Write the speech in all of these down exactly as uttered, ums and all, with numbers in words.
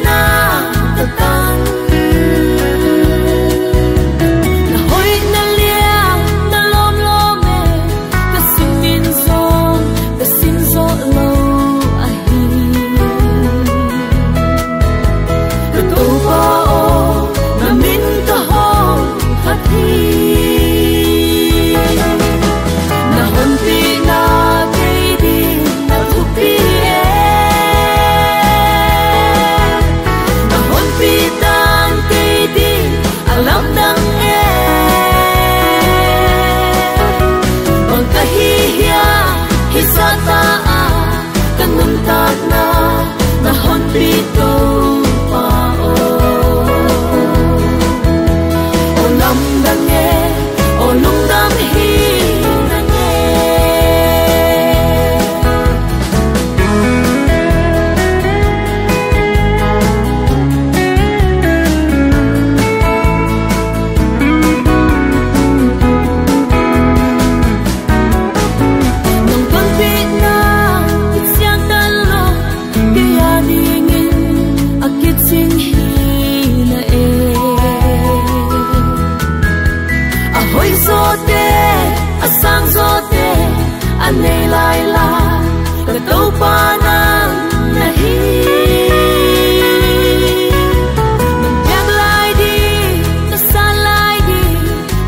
Na ka tang. Na hoih na lian na lawmlawm e, ka simin zong ka sim zoh lou ahi. Ka Toupa aw, na min ka hon phat hi. Na honpihna kei ding a thupi e. Na honpih dan kei ding a lamdang e. Bang ka hi hia, hi sa ta a, ka nuntakna na honpih Toupa aw. Aw lamdang e, aw lungdam hi nang e. Nang panpihna i chiang tan lou, kei a dingin a kiching hi na e. A hoih zawte, a sang zawte a nei lai la, ka Toupa nang na hi. Nang piak lai ding, na san lai ding,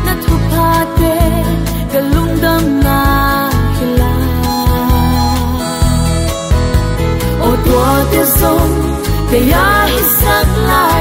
na thuphate ka lungdamna hi lai. Aw tuate zong kei a hisak lai.